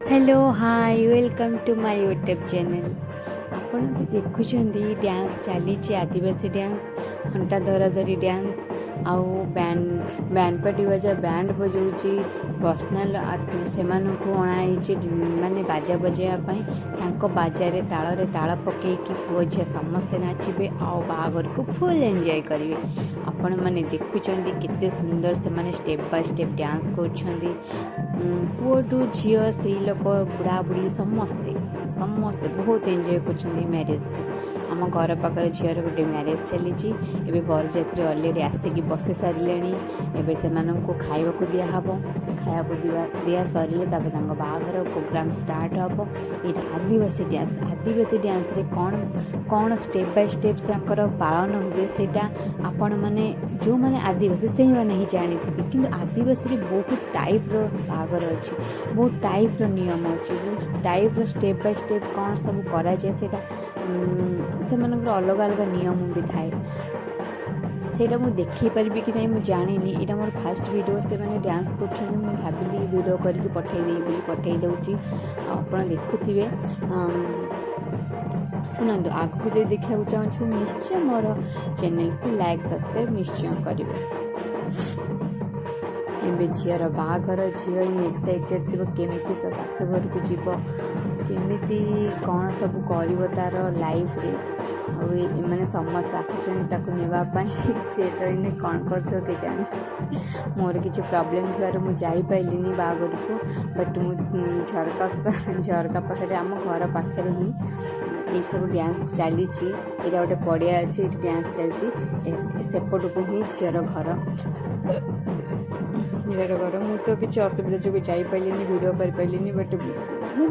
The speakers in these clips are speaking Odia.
Hello, hi, welcome to my YouTube channel. ଆପଣ ବି ଦେଖୁଛନ୍ତି, ଡ୍ୟାନ୍ସ ଚାଲିଛି, ଆଦିବାସୀ ଡ୍ୟାନ୍ସ, ଅଣ୍ଟା ଧରାଧରି ଡ୍ୟାନ୍ସ ଆଉ ବ୍ୟାଣ୍ଡ ବ୍ୟାଣ୍ଡ ପାର୍ଟି ବାଜା, ବ୍ୟାଣ୍ଡ ବଜାଉଛି। ପର୍ସନାଲ ସେମାନଙ୍କୁ ଅଣାହେଇଛି, ମାନେ ବାଜା ବଜାଇବା ପାଇଁ। ତାଙ୍କ ବାଜାରେ ତାଳରେ ତାଳ ପକେଇକି ପୁଅ ଝିଅ ସମସ୍ତେ ନାଚିବେ ଆଉ ବାହାଘରକୁ ଫୁଲ୍ ଏନ୍ଜୟ କରିବେ। ଆପଣମାନେ ଦେଖୁଛନ୍ତି, କେତେ ସୁନ୍ଦର ସେମାନେ ଷ୍ଟେପ୍ ବାଇ ଷ୍ଟେପ୍ ଡ୍ୟାନ୍ସ କରୁଛନ୍ତି। ପୁଅଠୁ ଝିଅ, ସ୍ତ୍ରୀ ଲୋକ, ବୁଢ଼ା ବୁଢ଼ୀ ସମସ୍ତେ ସମସ୍ତେ ବହୁତ ଏନ୍ଜୟ କରୁଛନ୍ତି ମ୍ୟାରେଜକୁ। ଆମ ଘର ପାଖରେ ଝିଅର ଗୋଟେ ମ୍ୟାରେଜ୍ ଚାଲିଛି। ଏବେ ବରଯାତ୍ରୀ ଅଲରେଡ଼ି ଆସିକି ବସି ସାରିଲେଣି। ଏବେ ସେମାନଙ୍କୁ ଖାଇବାକୁ ଦିଆହେବ। ଖାଇବାକୁ ଦିଆ ସରିଲେ ତାପରେ ତାଙ୍କ ବାହାଘର ପ୍ରୋଗ୍ରାମ୍ ଷ୍ଟାର୍ଟ ହେବ। ଏଇଟା ଆଦିବାସୀ ଡ୍ୟାନ୍ସ। ଆଦିବାସୀ ଡ୍ୟାନ୍ସରେ କ'ଣ କ'ଣ ଷ୍ଟେପ୍ ବାଇ ଷ୍ଟେପ୍ ତାଙ୍କର ପାଳନ ହୁଏ, ସେଇଟା ଆପଣମାନେ, ଯେଉଁମାନେ ଆଦିବାସୀ, ସେଇମାନେ ହିଁ ଜାଣିଥିବେ। କିନ୍ତୁ ଆଦିବାସୀରେ ବହୁତ ଟାଇପ୍ର ବାହାଘର ଅଛି, ବହୁତ ଟାଇପ୍ର ନିୟମ ଅଛି, ବହୁତ ଟାଇପ୍ର ଷ୍ଟେପ୍ ବାଇ ଷ୍ଟେପ୍ କ'ଣ ସବୁ କରାଯାଏ, ସେଇଟା ସେମାନଙ୍କର ଅଲଗା ଅଲଗା ନିୟମ ବି ଥାଏ। ସେଇଟା ମୁଁ ଦେଖେଇ ପାରିବି କି ନାହିଁ, ମୁଁ ଜାଣିନି। ଏଇଟା ମୋର ଫାଷ୍ଟ ଭିଡ଼ିଓ। ସେମାନେ ଡ୍ୟାନ୍ସ କରୁଛନ୍ତି, ମୁଁ ଭାବିଲି ଭିଡ଼ିଓ କରିକି ପଠାଇଦେବି ବୋଲି ପଠାଇ ଦେଉଛି ଆଉ ଆପଣ ଦେଖୁଥିବେ। ଶୁଣନ୍ତୁ, ଆଗକୁ ଯଦି ଦେଖିବାକୁ ଚାହୁଁଛନ୍ତି, ନିଶ୍ଚୟ ମୋର ଚ୍ୟାନେଲକୁ ଲାଇକ୍, ସବସ୍କ୍ରାଇବ୍ ନିଶ୍ଚୟ କରିବେ। ଏବେ ଝିଅର ବାହାଘର। ଝିଅ ହିଁ ଏକ୍ସାଇଟେଡ଼୍ ଥିବ, କେମିତି ତା ଶାଶୁଘରକୁ ଯିବ, କେମିତି କ'ଣ ସବୁ କରିବ ତା'ର ଲାଇଫ୍ରେ। ଆଉ ଏମାନେ ସମସ୍ତେ ଆସିଛନ୍ତି ତାକୁ ନେବା ପାଇଁ। ସେ ତ ଏଇନେ କ'ଣ କରୁଥିବ କେଜାଣି। ମୋର କିଛି ପ୍ରୋବ୍ଲେମ୍ ଥିବାରୁ ମୁଁ ଯାଇପାରିଲିନି ବାହାଘରକୁ, ବଟ୍ ମୁଁ ଝରକା ଝରକା ପାଖରେ, ଆମ ଘର ପାଖରେ ହିଁ ଏଇସବୁ ଡ୍ୟାନ୍ସ ଚାଲିଛି। ଏଇଟା ଗୋଟେ ପଡ଼ିଆ ଅଛି, ଏଇଠି ଡ୍ୟାନ୍ସ ଚାଲିଛି। ସେପଟକୁ ହିଁ ଝିଅର ଘର ଝିଅର ଘର ମୁଁ ତ କିଛି ଅସୁବିଧା ଯୋଗୁଁ ଯାଇପାରିଲିନି, ଭିଡ଼ିଓ କରିପାରିଲିନି,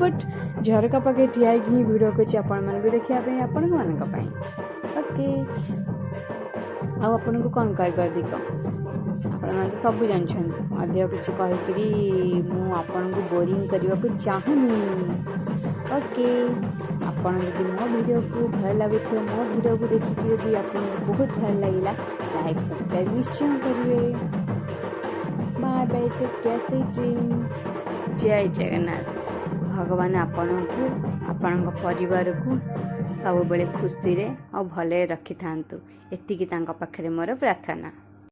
ବଟ୍ ଝରକା ପାଖରେ ଠିଆ ହେଇକି ହିଁ ଭିଡ଼ିଓ କରିଛି ଆପଣମାନଙ୍କୁ ଦେଖିବା ପାଇଁ, ଆପଣମାନଙ୍କ ପାଇଁ। ଓକେ, ଆଉ ଆପଣଙ୍କୁ କ'ଣ କହିବି ଅଧିକ? ଆପଣମାନେ ତ ସବୁ ଜାଣିଛନ୍ତି। ଅଧିକ କିଛି କହିକିରି ମୁଁ ଆପଣଙ୍କୁ ବୋରିଂ କରିବାକୁ ଚାହୁଁନି। ଓକେ, ଆପଣ ଯଦି ମୋ ଭିଡ଼ିଓକୁ ଭଲ ଲାଗୁଥିବ, ମୋ ଭିଡ଼ିଓକୁ ଦେଖିକି ଯଦି ଆପଣଙ୍କୁ ବହୁତ ଭଲ ଲାଗିଲା, ଲାଇକ୍, ସବସ୍କ୍ରାଇବ୍ ନିଶ୍ଚୟ କରିବେ। Bye bye, take care, sweet dream. ଜୟ ଜଗନ୍ନାଥ। ଭଗବାନ ଆପଣଙ୍କୁ, ଆପଣଙ୍କ ପରିବାରକୁ ସବୁବେଳେ ଖୁସିରେ ଆଉ ଭଲରେ ରଖିଥାନ୍ତୁ, ଏତିକି ତାଙ୍କ ପାଖରେ ମୋର ପ୍ରାର୍ଥନା।